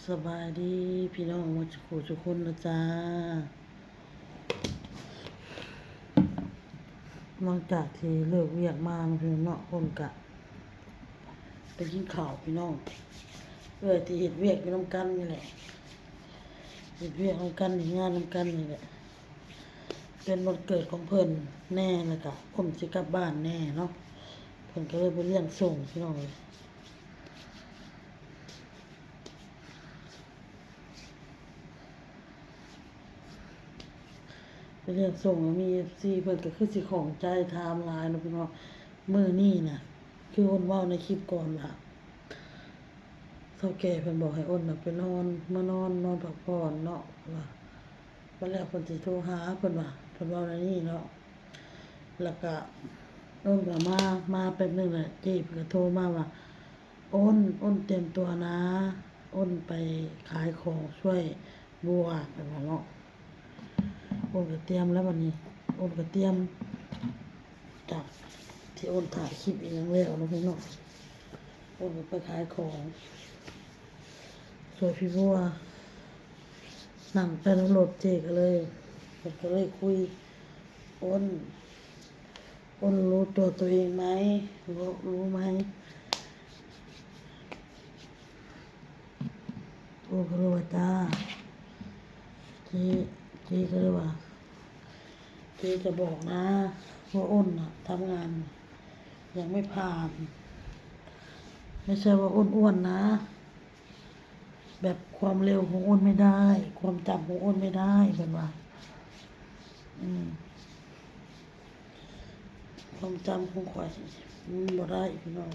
ສະບາຍດີພີ່ນ້ອງໝົດສູ່ຜູ້ສູ່ຄົນນະຈ້າ. ຫຼັງຈາກທີ່ເລີກວຽກມາເນາະພີ່ນ້ອງເນາະ, ອ້ນກະໄປກິນເຂົ້າພີ່ນ້ອງ, ເອື້ອຍທີ່ເຮັດວຽກຢູ່ນຳກັນນີ້ແຫຼະ, ເຮັດວຽກນຳກັນ ເຮັດງານນຳກັນນີ້ແຫຼະ. ເປັນວັນເກີດຂອງເພິ່ນແດ່ ແລ້ວກະອ້ນຊິກັບບ້ານແດ່ເນາະ, ເພິ່ນກະເລີຍໄປລ້ຽງສົ່ງພີ່ນ້ອງເອີຍ. ໄປລ້ຽງສົ່ງ ມີເອັຟຊີເພິ່ນກໍຄືຊິຂ້ອງໃຈຖາມຫຼາຍເນາະພີ່ນ້ອງ. ມື້ນີ້ນະ ຄືອ້ນເວົ້າໃນຄລິບກ່ອນວ່າ ເຖົ້າແກ່ເພິ່ນບອກໃຫ້ອ້ນນະໄປນອນ ມານອນ ນອນພັກຜ່ອນເນາະ ວ່າ ບັດແລ້ວເພິ່ນຊິໂທຫາ ເພິ່ນວ່າ ເພິ່ນເວົ້າແນວນີ້ເນາະ. ແລ້ວກະອ້ນກໍມາ ມາແປັບໜຶ່ງແຫຼະ ເຈ້ເພິ່ນກໍໂທມາວ່າ ອ້ນ ອ້ນຕຽມຕົວນະ ອ້ນໄປຂາຍຂອງຊ່ວຍບົວ ເພິ່ນວ່າເນາະ. ອ້ນກໍຕຽມແລ້ວບັດນີ້ ອ້ນກໍຕຽມ ຈາກທີ່ອ້ນຖ່າຍຄລິບອີ່ຫຍັງແລ້ວເນາະພີ່ນ້ອງ, ອ້ນກໍໄປຂາຍຂອງຊ່ວຍພີ່ບົວ. ນັ່ງແຕ່ໃນລົດ ເຈ້ກໍເລີຍ ເພິ່ນກໍເລີຍຄຸຍ ອ້ນ ອ້ນຮູ້ຕົວໂຕເອງໄໝ? ຮູ້ ຮູ້ໄໝ? ອ້ນກໍເລີຍວ່າ ຈ້າ. ເຈ້ ເຈ້ກໍເລີຍວ່າ ເຈ້ຈະບອກນະວ່າອ້ນນະທຳງານຍັງໄມ່ຜ່ານ, ໄມ່ໃຊ່ວ່າອ້ນອ້ວນນະ. ແບບຄວາມເລັວຂອງອ້ນໄມ່ໄດ້ ຄວາມຈຳຂອງອ້ນໄມ່ໄດ້ ເພິ່ນວ່າ. ອືມ ຄວາມຈຳຂອງຂ້ອຍມັນບໍ່ໄດ້ພີ່ນ້ອງ.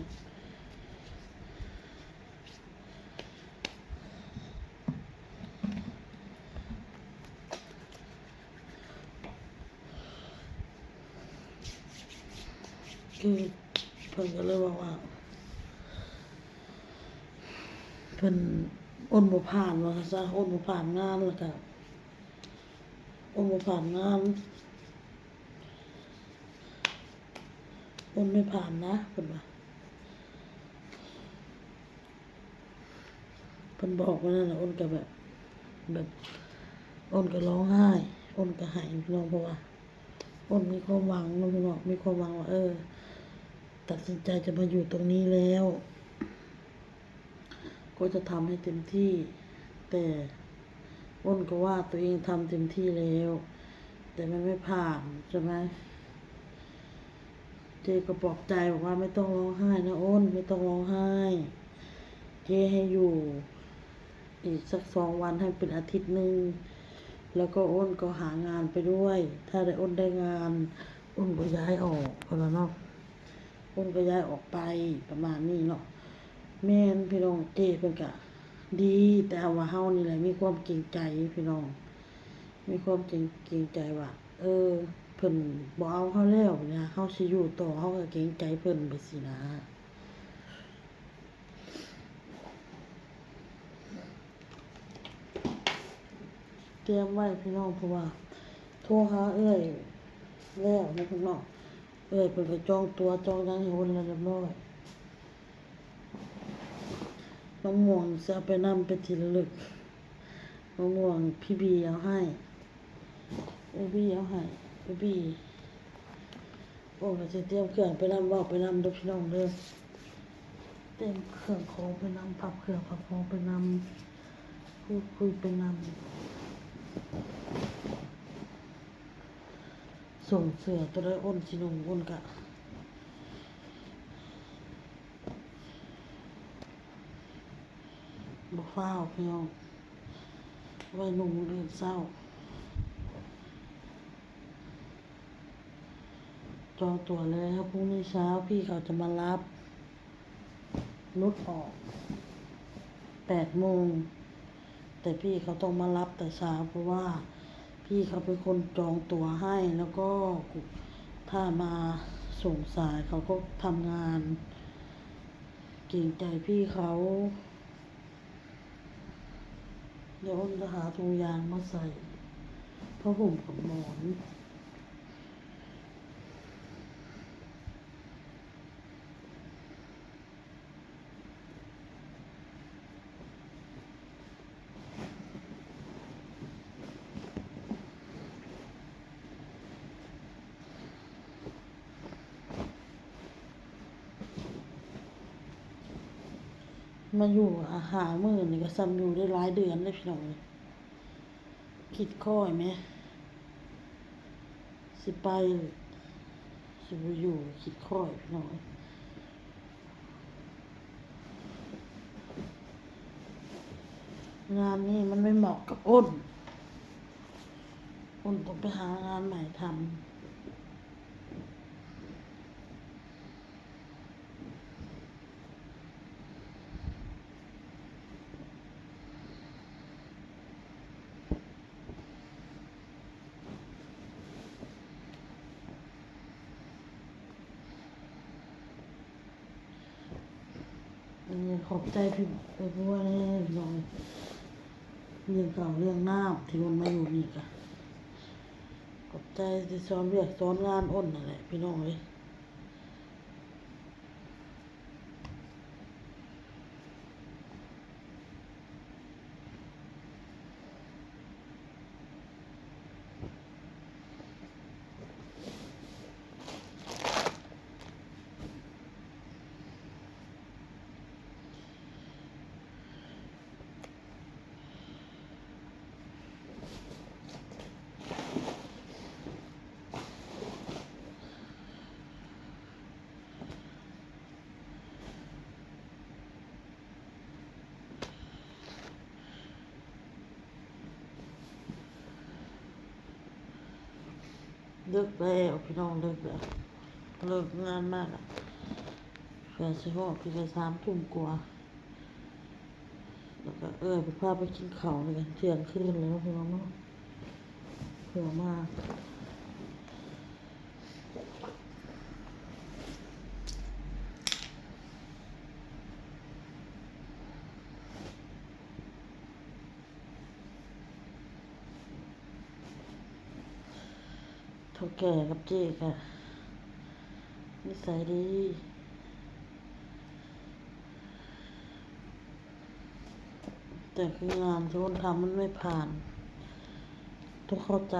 ຄືເພິ່ນກໍເລີຍບອກວ່າ ເພິ່ນ ອ້ນບໍ່ຜ່ານ ວ່າຊັ້ນຊະ, ອ້ນບໍ່ຜ່ານງານ ແລ້ວກະ ອ້ນບໍ່ຜ່ານງານ ອ້ນໄມ່ຜ່ານນະ ເພິ່ນວ່າ. ເພິ່ນບອກມານັ້ນລະ ອ້ນກໍແບບ ແບບ ອ້ນກໍຮ້ອງໄຫ້ ອ້ນກໍໄຫ້ພີ່ນ້ອງ ເພາະວ່າອ້ນມີຄວາມຫວັງເນາະພີ່ນ້ອງ ມີຄວາມຫວັງວ່າ ເອີ ຕັດສິນໃຈຈະມາຢູ່ຕົງນີ້ແລ້ວ ກໍຈະທຳໃຫ້ເຕັມທີ່, ແຕ່ອ້ນກໍວ່າຕົວເອງທຳເຕັມທີ່ແລ້ວ ແຕ່ມັນໄມ່ຜ່ານ ໃຊ່ໄໝ? ເຈ້ກໍປອບໃຈບອກວ່າ ໄມ່ຕ້ອງຮ້ອງໄຫ້ນະອ້ນ ໄມ່ຕ້ອງຮ້ອງໄຫ້, ເຈ້ໃຫ້ຢູ່ອີກສັກສອງວັນ ໃຫ້ເປັນອາທິດໜຶ່ງ ແລ້ວກໍອ້ນກໍຫາງານໄປດ້ວຍ, ຖ້າໄດ້ ອ້ນໄດ້ງານ ອ້ນກໍຍ້າຍອອກ ເພິ່ນວ່າເນາະ, ອ້ນກໍຍ້າຍອອກໄປ ປະມານນີ້ເນາະ. ແມ່ນພີ່ນ້ອງ ເຈ້ເພິ່ນກະດີ ແຕ່ວ່າເຮົານີ້ແຫຼະມີຄວາມເກງໃຈພີ່ນ້ອງ, ມີຄວາມເກງ ເກງໃຈວ່າ ເອີ ເພິ່ນບໍ່ເອົາເຮົາແລ້ວນະ ເຮົາຊິຢູ່ຕໍ່ ເຮົາກໍເກງໃຈເພິ່ນ ແບບຊີ້ນະ. ຕຽມໄວ້ພີ່ນ້ອງ ເພາະວ່າໂທຫາເອື້ອຍແລ້ວນະພີ່ນ້ອງ, ເອື້ອຍເພິ່ນກໍຈອງຕົ໋ວຈອງຫຍັງໃຫ້ອ້ນແລ້ວຮຽບຮ້ອຍ. ມະມ່ວງຊິເອົາໄປນຳເປັນທີ່ລະລຶກ, ມະມ່ວງພີ່ບີເອົາໃຫ້ ເອື້ອຍບີເອົາໃຫ້ ເອື້ອຍບີ. ໂອ້ ກໍຊິຕຽມເຄື່ອງໄປນຳ ເວົ້າໄປນຳເດີພີ່ນ້ອງເດີ, ຕຽມເຄື່ອງຂອງໄປນຳ ພັບເຄື່ອງພັບຂອງໄປນຳ ພູດຄຸຍໄປນຳ. ສົ່ງເສື້ອໂຕໃດອ້ນຊິນຸ່ງ ອ້ນກະບໍ່ຟ້າວພີ່ນ້ອງ, ໄວ້ນຸ່ງມື້ອື່ນເຊົ້າ. ຈອງຕົ໋ວແລ້ວ ພລຸ່ງນີ້ເຊົ້າພີ່ເຂົາຈະມາຮັບ. ລົດອອກແປດໂມງ ແຕ່ພີ່ເຂົາຕ້ອງມາຮັບແຕ່ເຊົ້າ ເພາະວ່າພີ່ເຂົາເປັນຄົນຈອງຕົ໋ວໃຫ້ ແລ້ວກໍຖ້າມາສົ່ງສາຍ ເຂົາກໍທຳງານ ເກງໃຈພີ່ເຂົາ. ດຽວອ້ນຈະຫາຖົງຢາງມາໃສ່ຜ້າຫົ່ມກັບໝອນ. ເ ມາຢູ່ຫ້າມື້ນີ້ກໍສ່ຳຢູ່ໄດ້ຫຼາຍເດືອນເດ້ພີ່ນ້ອງເອີຍ. ຄິດຄ່ອຍແມ ຊິໄປ ຊິບໍ່ຢູ່ ຄິດຄ່ອຍພີ່ນ້ອງເອີຍ. ງານນີ້ມັນໄມ່ເໝາະກັບອ້ນ. ອ້ນຕ້ອງໄປຫາງານໃໝ່ທຳ. ອັນນີ້ຂອບໃຈພີ່ ເອີ ຜູ້ວ່າແນ່ພີ່ນ້ອງ ເລື່ອງເຂົ້າເລື່ອງນ້ຳທີ່ອ້ນມາຢູ່ນີ້ກະ ຂອບໃຈທີ່ສອນວຽກສອນງານອ້ນຫັ້ນແຫຼະພີ່ນ້ອງເອີຍ. ເລິກແລ້ວພີ່ນ້ອງ ເລິກແລ້ວ ເລີກງານມາລະ ເພື່ອຊິຮອດ ເພື່ອສາມທຸ່ມກວ່າ ແລ້ວກໍເອື້ອຍເພິ່ນພາໄປກິນເຂົ້າ ນີ້ກໍທ່ຽງຄືນແລ້ວພີ່ນ້ອງເນາະ ເພື່ອມາ ເຖົ້າແກ່ກັບເຈ້ກະນິໄສດີ ແຕ່ຄືງານທີ່ອ້ນທຳມັນໄມ່ຜ່ານ ຕ້ອງເຂົ້າໃຈ.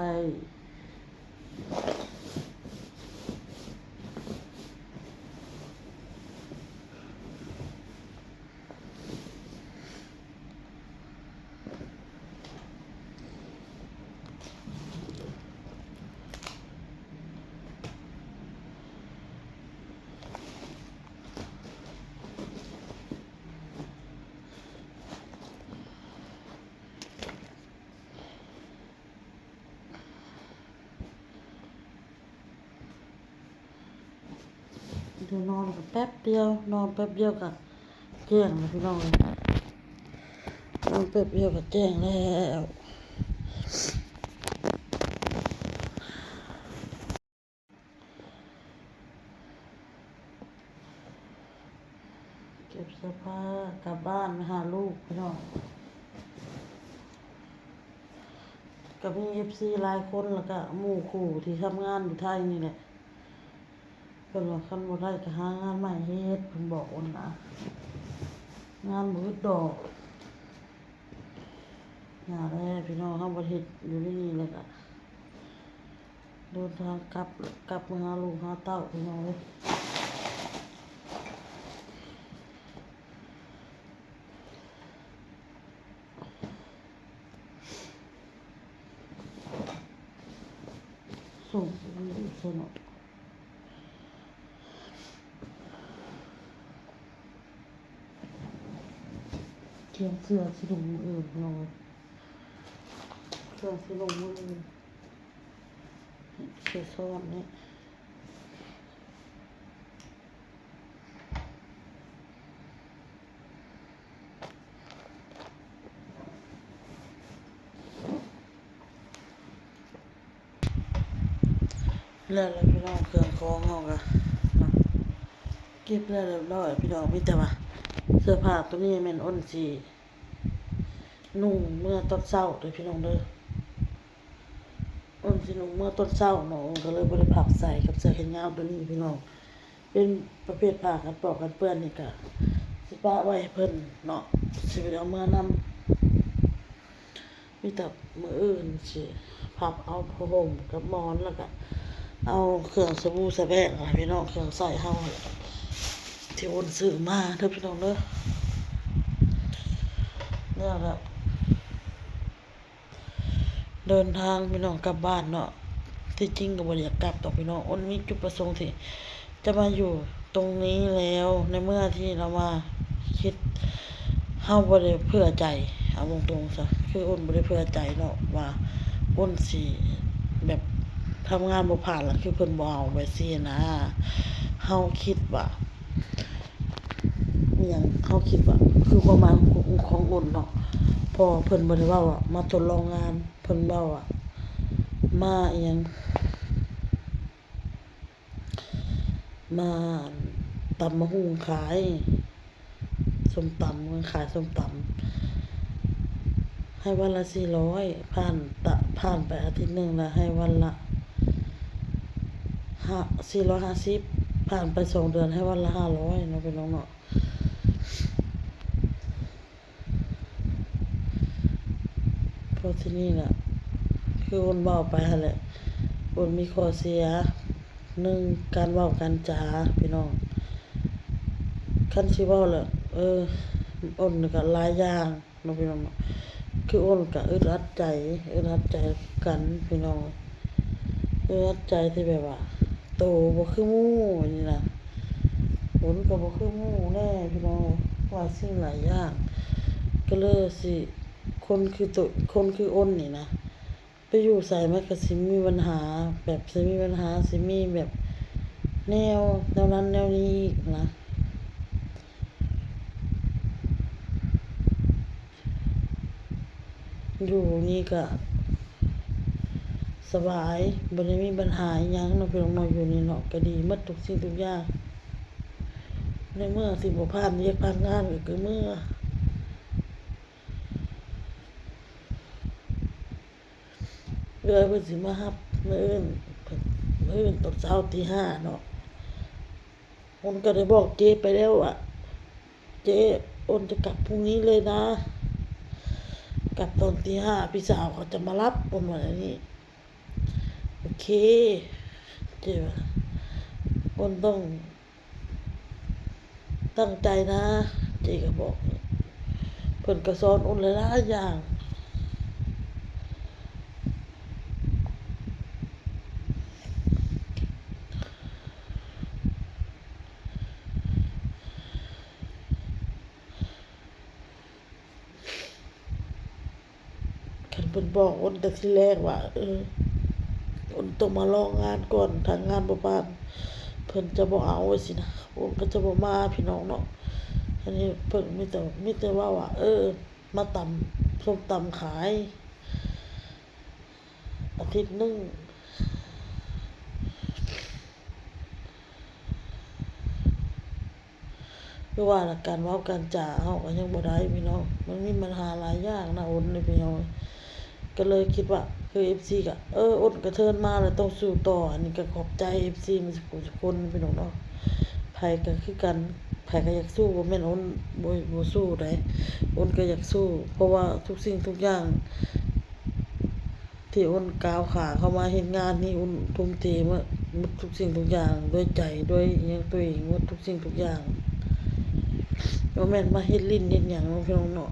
ດຽວນອນກໍແປັບດຽວ ນອນແປັບດຽວກໍແຈ້ງແລ້ວພີ່ນ້ອງເອີຍ ນອນແປັບດຽວກໍແຈ້ງແລ້ວ. ເກັບເສື້ອຜ້າກັບບ້ານໄປຫາລູກພີ່ນ້ອງ. ກໍມີເອັຟຊີຫຼາຍຄົນ ແລ້ວກໍໝູ່ຄູ່ທີ່ທຳງານຢູ່ໄທນີ້ແຫຼະ ເພິ່ນວ່າຄັນບໍ່ໄດ້ກໍຫາງານໃໝ່ເຮັດ ເພິ່ນບອກວ່ານະ ງານບໍ່ອຶດດອກ. ຢ່າແລ້ວພີ່ນ້ອງ ເຮົາບໍ່ເຮັດຢູ່ໃນນີ້ແລ້ວກະເດີນທາງກັບ ກັບມາຫາລູກຫາເຕົ້າພີ່ນ້ອງເອີຍ. ສົ່ງອີ່ຫຼີຊະເນາະ. ກຽມເສື້ອຊິລົງມື້ອື່ນພີ່ນ້ອງເອີຍ ເສື້ອຊິລົງມື້ອື່ນ ເສື້ອຊ້ອນນີ້ ແລ້ວແຫຼະພີ່ນ້ອງ ເຄື່ອງຂອງເຮົາກະເນາະ ເກັບແລ້ວຮຽບຮ້ອຍພີ່ນ້ອງ. ມີແຕ່ວ່າເສື້ອຜ້າໂຕນີ້ແມ່ນອ້ນຊິນຸ່ງເມືອຕອນເຊົ້າເດີພີ່ນ້ອງເດີ. ອ້ນຊິນຸ່ງເມືອຕອນເຊົ້າເນາະ ກໍເລີຍບໍ່ໄດ້ພັບໃສ່ກັບເສື້ອແຂນຍາວໂຕນີ້ພີ່ນ້ອງ. ເປັນປະເພດຜ້າກັນປອກກັນເປື້ອນນີ້ກະຊິປະໄວ້ໃຫ້ເພິ່ນເນາະ ຊິບໍ່ໄດ້ເອົາເມືອນຳ. ມີແຕ່ມື້ອື່ນຊິພັບເອົາຜ້າຫົ່ມກັບໝອນ ແລ້ວກະເອົາເຄື່ອງສະບູສະແປງຫັ້ນແຫຼະພີ່ນ້ອງ ເຄື່ອງໃຊ້ເຮົາຫັ້ນແຫຼະ ທີ່ອ້ນຊື້ມາເດີພີ່ນ້ອງເດີ. ແລ້ວລະ ເດີນທາງພີ່ນ້ອງກັບບ້ານເນາະ. ທີ່ຈິງກໍບໍ່ໄດ້ຢາກກັບດອກພີ່ນ້ອງ, ອ້ນມີຈຸດປະສົງທີ່ຈະມາຢູ່ຕົງນີ້ແລ້ວ ໃນເມື່ອທີ່ລາວມາຄິດ ເຮົາບໍ່ໄດ້ເຜື່ອໃຈ. ເອົາຕົງໆຊະ ຄືອ້ນບໍ່ໄດ້ເຜື່ອໃຈເນາະ ວ່າອ້ນຊິແບບທຳງານບໍ່ຜ່ານ ລະຄືເພິ່ນບໍ່ເອົາ ແບບຊີ້ນະ. ເຮົາຄິດວ່າ ອີ່ຫຍັງ ເຮົາຄິດວ່າ ຄືຄວາມໝາຍຂອງ ຂອງອ້ນເນາະ ເພາະວ່າເພິ່ນບໍ່ໄດ້ເວົ້າວ່າມາທົດລອງງານ, ເພິ່ນເວົ້າວ່າມາອີ່ຫຍັງ ມາຕຳບັກຫຸ່ງຂາຍ ສົ້ມຕຳ ຂາຍສົ້ມຕຳ ໃຫ້ວັນລະສີ່ຮ້ອຍ ຜ່ານ ຕະ ຜ່ານໄປອາທິດໜຶ່ງລະໃຫ້ວັນລະຫ້າ ສີ່ຮ້ອຍຫ້າສິບ ຜ່ານໄປສອງເດືອນໃຫ້ວັນລະຫ້າຮ້ອຍເນາະ ພີ່ນ້ອງເນາະ. ເພາະທີ່ນີ້ລະ ຄືອ້ນເວົ້າໄປຫັ້ນແຫຼະ ອ້ນມີຂໍ້ເສຍ ໜຶ່ງ ການເວົ້າການຈາ ພີ່ນ້ອງ. ຄັນຊິເວົ້າລະ ເອີ ອ້ນກໍຫຼາຍຢ່າງເນາະ ພີ່ນ້ອງເນາະ. ຄືອ້ນກໍອຶດອັດໃຈ ອຶດອັດໃຈຄືກັນ ພີ່ນ້ອງ. ເອີ ໃຈທີ່ແບບວ່າໂຕບໍ່ຄືໝູ່ນີ້ນະ, ຫົນກໍບໍ່ຄືໝູ່ແດ່ພີ່ນ້ອງ ວ່າສິ່ງຫຼາຍຢ່າງ. ກໍເລີຍຊິ ຄົນຄືໂຕ ຄົນຄືອ້ນນີ້ນະ ໄປຢູ່ໃສມັນກໍຊິມີບັນຫາ ແບບຊິມີບັນຫາ ຊິມີແບບແນວ ແນວນັ້ນແນວນີ້ອີກນະ. ຢູ່ນີ້ກະສະບາຍ ບໍ່ໄດ້ມີບັນຫາອີ່ຫຍັງເນາະ ພີ່ນ້ອງເນາະ. ຢູ່ນີ້ເນາະ ກະດີໝົດທຸກສິ່ງທຸກຢ່າງ. ໃນເມື່ອຊິບໍ່ຜ່ານວຽກຜ່ານງານ ກະຄືເມືອ ເອື້ອຍເພິ່ນຊິມາຮັບມື້ອື່ນ ມື້ອື່ນຕອນເຊົ້າຕີຫ້າເນາະ. ອ້ນກໍໄດ້ບອກເຈ້ໄປແລ້ວວ່າ ເຈ້ ອ້ນຈະກັບພລຸ່ງນີ້ເລີຍນະ ກັບຕອນຕີຫ້າ ພີ່ສາວເຂົາຈະມາຮັບ ອ້ນວ່າແນວນີ້. ໂອເຄ ເຈ້ວ່າ ອ້ນຕ້ອງຕັ້ງໃຈນະ ເຈ້ກໍບອກ. ເພິ່ນກໍສອນອ້ນຫຼາຍໆຢ່າງ. ຄັນເພິ່ນບອກອ້ນແຕ່ທີແລກວ່າ ເອີ ອ້ນຕ້ອງມາລອງງານກ່ອນ ຖ້າງານບໍ່ຜ່ານ ເພິ່ນຈະບໍ່ເອົາ ຊີ້ນະ ອ້ນກໍຈະບໍ່ມາ ພີ່ນ້ອງເນາະ. ອັນນີ້ເພິ່ນມີແຕ່ ມີແຕ່ເວົ້າວ່າ ເອີ ມາຕຳສົ້ມຕຳຂາຍ ອາທິດໜຶ່ງ ຄືວ່າລະ ການເວົ້າການຈາເຮົາກໍຍັງບໍ່ໄດ້ພີ່ນ້ອງ ມັນມີບັນຫາຫຼາຍຢ່າງນະ ອ້ນນີ້ພີ່ນ້ອງ. ກໍເລີຍຄິດວ່າ ຄືເອັຟຊີກໍ ເອີ ອ້ນກະເທີນມາແລ້ວ ຕ້ອງສູ້ຕໍ່. ອັນນີ້ກໍຂອບໃຈເອັຟຊີໝົດທຸກຄົນພີ່ນ້ອງເນາະ. ໃຜກໍຄືກັນ ໃຜກໍຢາກສູ້ ບໍ່ແມ່ນອ້ນບໍ່ ບໍ່ສູ້ໃດ ອ້ນກໍຢາກສູ້ ເພາະວ່າທຸກສິ່ງທຸກຢ່າງ ທີ່ອ້ນກ້າວຂາເຂົ້າມາເຮັດງານນີ້ ອ້ນທຸ່ມເທໝົດ ໝົດທຸກສິ່ງທຸກຢ່າງ ດ້ວຍໃຈ ດ້ວຍຫຍັງຕົວເອງ ໝົດທຸກສິ່ງທຸກຢ່າງ ບໍ່ແມ່ນມາເຮັດຫຼິ້ນເຮັດຫຍັງເນາະ ພີ່ນ້ອງເນາະ.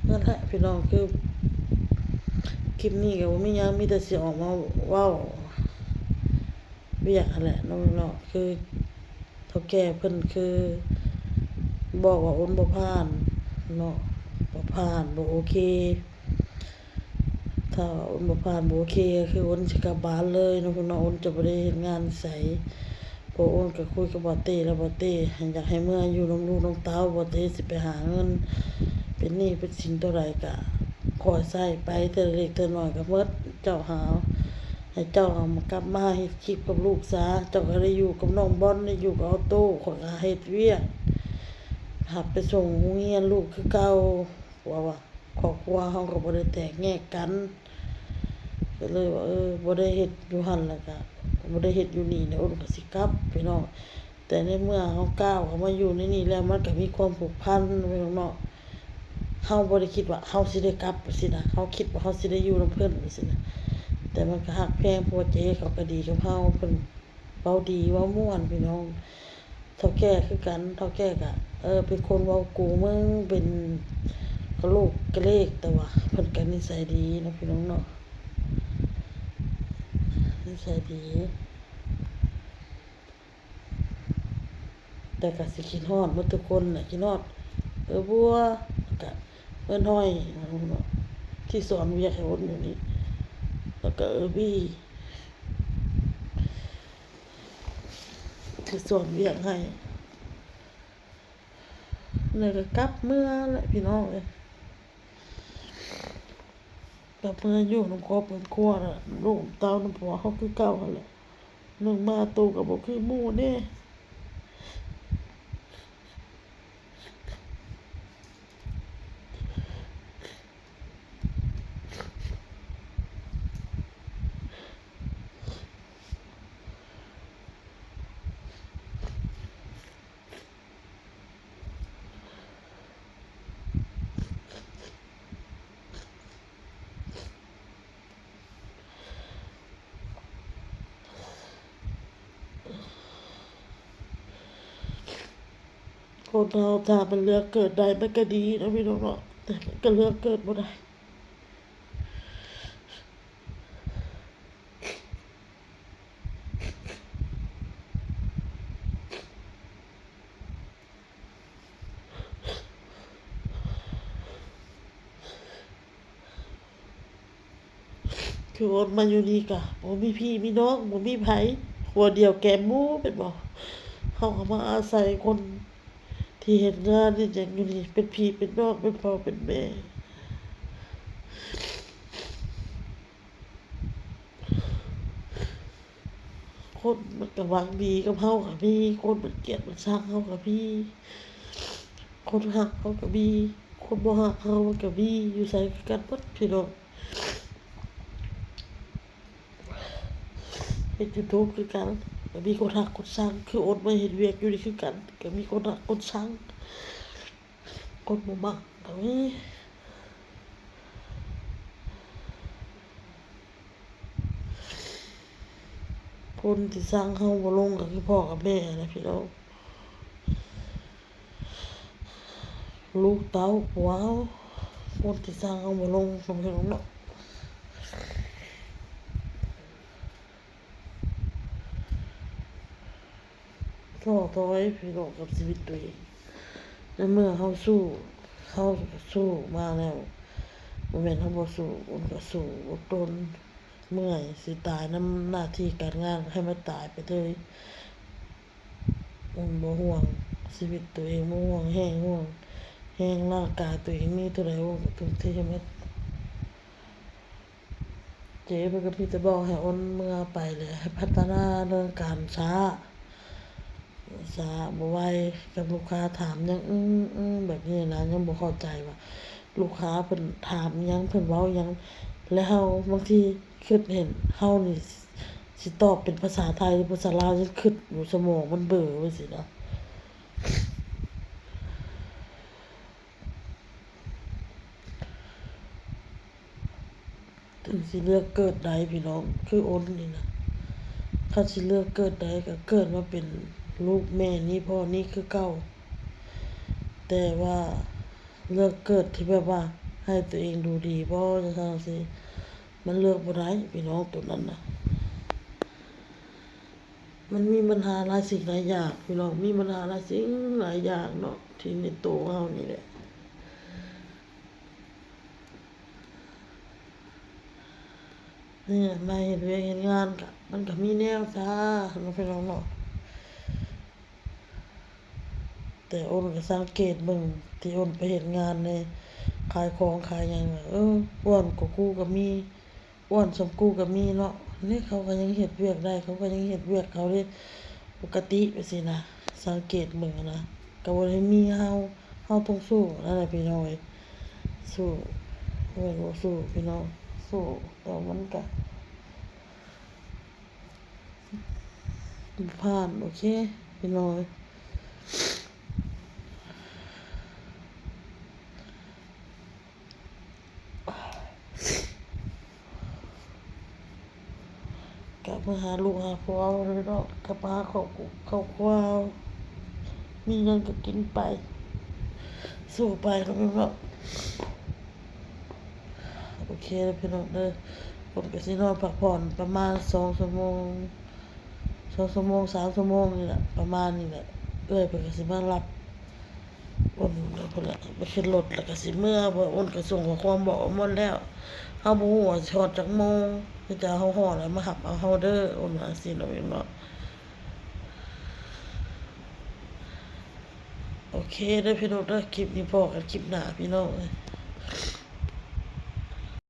ນັ້ນແຫຼະພີ່ນ້ອງ ຄືຄລິບນີ້ກໍບໍ່ມີຫຍັງ ມີແຕ່ຊິອອກມາເວົ້າວຽກຫັ້ນແຫຼະເນາະ ພີ່ນ້ອງເນາະ. ຄື ເຖົ້າແກ່ເພິ່ນຄືບອກວ່າອ້ນບໍ່ຜ່ານເນາະ ບໍ່ຜ່ານ ບໍ່ໂອເຄ. ຖ້າວ່າອ້ນບໍ່ຜ່ານ ບໍ່ໂອເຄ ກໍຄືອ້ນຊິກັບບ້ານເລີຍເນາະ ພີ່ນ້ອງເນາະ. ອ້ນຈະບໍ່ໄດ້ເຮັດງານໃສ ເພາະອ້ນກໍຄຸຍກັບບ່າວເຕ້ແລ້ວ ບ່າວເຕ້ຢາກໃຫ້ເມືອຢູ່ນຳລູກນຳເຕົ້າ ບ່າວເຕ້ຊິໄປຫາເງິນ ເປັນໜີ້ເປັນສິນເທົ່າໃດກໍຄ່ອຍໃຊ້ໄປ ເທື່ອເລັກເທື່ອນ້ອຍກໍໝົດ. ເຈົ້າຫາ ໃຫ້ເຈົ້າເອົາມາ ກັບມາເຮັດຄລິບກັບລູກຊາ ເຈົ້າກໍໄດ້ຢູ່ກັບນ້ອງບອນ ໄດ້ຢູ່ກັບອອໂຕ້ ຂ້ອຍກໍເຮັດວຽກ ຮັບໄປສົ່ງໂຮງຮຽນລູກຄືເກົ່າ. ເພາະວ່າຄອບຄົວເຮົາກໍບໍ່ໄດ້ແຕກແຍກກັນ ກໍເລີຍວ່າ ເອີ ບໍ່ໄດ້ເຮັດຢູ່ຫັ້ນ ແລ້ວກໍບໍ່ໄດ້ເຮັດຢູ່ນີ້ ແລ້ວອ້ນກໍຊິກັບ ພີ່ນ້ອງ. ແຕ່ໃນເມື່ອເຮົາກ້າວເຂົ້າມາຢູ່ໃນນີ້ແລ້ວ ມັນກໍມີຄວາມຜູກພັນ ພີ່ນ້ອງເນາະ. ເຮົາບໍ່ໄດ້ຄິດວ່າເຮົາຊິໄດ້ກັບຊີ້ນະ ເຮົາຄິດວ່າເຮົາຊິໄດ້ຢູ່ນຳເພິ່ນຊີ້ນະ ແຕ່ມັນກໍຮັກແພງ ເພາະວ່າເຈ້ເຂົາກໍດີກັບເຮົາ ເພິ່ນ ເວົ້າດີເວົ້າມ່ວນພີ່ນ້ອງ. ເຖົ້າແກ່ຄືກັນ ເຖົ້າແກ່ກະ ເອີ ເປັນຄົນເວົ້າກູເມືອງ ເປັນກະໂຫຼກກະເລກ ແຕ່ວ່າເພິ່ນກະນິໄສດີເນາະພີ່ນ້ອງເນາະ ນິໄສດີ. ແຕ່ກະຊິຄິດຮອດໝົດທຸກຄົນແຫຼະ ຄິດຮອດເອື້ອບົວ ແລ້ວກະເອື້ອນ້ອຍ ທີ່ສອນວຽກໃຫ້ອົນຢູ່ນີ້ ແລ້ວກະເອື້ອບີ ທີ່ສອນວຽກໃຫ້ ແລ້ວກະກັບເມືອແຫຼະພີ່ນ້ອງເອີຍ. ກັບເມືອຢູ່ນຳຄອບນຳຄົວນຳລູກນຳເຕົ້ານຳຜົວເຮົາຄືເກົ່າຫັ້ນແຫຼະ. ໜຶ່ງມາໂຕກໍບໍ່ຄືໝູ່ເດ້. ຄົນເຮົາຖ້າມັນເລືອກເກີດໄດ້ມັນກໍດີເນາະພີ່ນ້ອງເນາະ ແຕ່ມັນກໍເລືອກເກີດບໍ່ໄດ້. ຄືອົນມາຢູ່ນີ້ກະບໍ່ມີພີ່ມີນ້ອງ ບໍ່ມີໃຜ ຄົວດຽວແກມໝູ່ແມ່ນບໍ່? ເຮົາກໍມາອາໄສຄົນທີ່ເຮັດງານເຮັດຫຍັງຢູ່ນີ້ ເປັນພີ່ເປັນນ້ອງ ເປັນພໍ່ເປັນແມ່. ຄົນມັນກະຫວັງດີກັບເຮົາກະມີ ຄົນມັນກຽດມັນຊັງເຮົາກະມີ ຄົນຮັກເຮົາກະມີ ຄົນບໍ່ຮັກເຮົາມັນກະມີ ຢູ່ໃສຄືກັນໝົດພີ່ນ້ອງ. ເຮັດຢູທູບຄືກັນ ກະມີຄົນຮັກຄົນຊັງ ຄືອົນມາເຮັດວຽກຢູ່ນີ້ຄືກັນ ກະມີຄົນຮັກຄົນຊັງ ຄົນບໍ່ມັກກະມີ. ຄົນທີ່ຊັງເຮົາບໍ່ລົງກໍຄືພໍ່ກັບແມ່ຫັ້ນແຫຼະພີ່ນ້ອງ ລູກເຕົ້າຜົວເຮົາ ຄົນທີ່ຊັງເຮົາບໍ່ລົງ ພີ່ນ້ອງເນາະ. ທໍ້ຖອຍພີ່ນ້ອງກັບຊີວິດຕົວເອງ ໃນເມື່ອເຮົາສູ້ ເຮົາສູ້ມາແລ້ວ ບໍ່ແມ່ນເຮົາບໍ່ສູ້ ມັນກໍສູ້ອົດທົນ ເມື່ອຍ ຊິຕາຍນຳໜ້າທີ່ການງານ ໃຫ້ມັນຕາຍໄປເລີຍ ມັນບໍ່ຫ່ວງຊີວິດຕົວເອງ ບໍ່ຫ່ວງແຮງ ຫ່ວງແຮງຮ່າງກາຍຕົວເອງ ມີເທົ່າໃດມັນກໍທຸ່ມເທໃຫ້ໝົດ. ເຈເພິ່ນກໍມີແຕ່ບອກໃຫ້ໂອນເມືອໄປແຫຼະ ໃຫ້ພັດທະນາເລື່ອງການຊ້າ ຊ້າບໍ່ໄວ ກັບລູກຄ້າຖາມຫຍັງ ອືມໆ ແບບນີ້ນະ ຍັງບໍ່ເຂົ້າໃຈວ່າລູກຄ້າເພິ່ນຖາມຫຍັງ ເພິ່ນເວົ້າຫຍັງ ແລະເຮົາບາງທີຄິດເຫັນເຮົານີ້ຊິຕອບເປັນພາສາໄທ ຫຼື ພາສາລາວ ຍັງຄິດຢູ່ ສະໝອງມັນເບີໄວ້ຊີ້ນະ. ເຖິງຊິເລືອກເກີດໄດ້ພີ່ນ້ອງ ຄືອົນນີ້ນະ ຄັນຊິເລືອກເກີດໄດ້ກໍເກີດມາເປັນລູກແມ່ນີ້ພໍ່ນີ້ຄືເກົ່າ ແຕ່ວ່າເລືອກເກີດທີ່ແບບວ່າໃຫ້ຕົວເອງດູດີບໍ່ ຈັ່ງຊັ້ນຈັ່ງຊີ້ ມັນເລືອກບໍ່ໄດ້ພີ່ນ້ອງ ໂຕນັ້ນນະ. ມັນມີບັນຫາຫຼາຍສິ່ງຫຼາຍຢ່າງພີ່ນ້ອງ ມີບັນຫາຫຼາຍສິ່ງຫຼາຍຢ່າງເນາະ ທີ່ໃນໂຕເຮົານີ້ແຫຼະ. ນີ້ແຫຼະ ມາເຮັດວຽກເຮັດງານກະ ມັນກະມີແນວຊາເນາະພີ່ນ້ອງເນາະ. ແຕ່ໂອນກໍສັງເກດເບິ່ງ ທີ່ໂອນໄປເຮັດງານໃນ ຂາຍຂອງຂາຍຫຍັງ ເອີ ອ້ວນກວ່າກູກໍມີ ອ້ວນສ່ຳກູກໍມີເນາະ. ນີ້ເຂົາກໍຍັງເຮັດວຽກໄດ້ ເຂົາກໍຍັງເຮັດວຽກເຂົາເດ້ ປົກກະຕິໄປຊີ້ນະ. ສັງເກດເບິ່ງນະ ກໍບໍ່ໄດ້ມີເຮົາ ເຮົາຕ້ອງສູ້ນັ້ນແຫຼະພີ່ນ້ອງເອີຍ. ສູ້ ແມ່ນບໍ່ສູ້ພີ່ນ້ອງ ສູ້ ແຕ່ມັນກະ ຜ່ານ ໂອເຄ ພີ່ນ້ອງເອີຍ. ກ ກັບມາຫາລູກຫາຜົວເນາະ ກັບມາຫາຄອບ ຄອບຄົວ ມີຫຍັງກໍກິນໄປ ສູ້ໄປເນາະ ໂອເຄເດີພີ່ນ້ອງເດີ ຝົນກໍຊິນອນພັກຜ່ອນປະມານສອງຊົ່ວໂມງ ສອງຊົ່ວໂມງ ສາມຊົ່ວໂມງນີ້ແຫຼະ ປະມານນີ້ແຫຼະ ເອື້ອຍເພິ່ນກໍຊິມາຮັບ ອ້ນພຸ້ນແຫຼະ ໄປຂຶ້ນລົດແລ້ວກໍຊິເມືອ ເພາະອ້ນກໍສົ່ງຂໍ້ຄວາມບອກໝົດແລ້ວ ເຮົາບໍ່ຮູ້ວ່າຊິຮອດຈັກໂມງ ມີແຕ່ເຮົາຮອດແລ້ວມາຮັບເອົາເຮົາເດີ ອ້ນວ່າຈັ່ງຊີ້ເນາະ ໂອເຄເດີພີ່ນ້ອງເດີ ຄລິບນີ້ພໍ້ກັນຄລິບໜ້າພີ່ນ້ອງເອີຍ.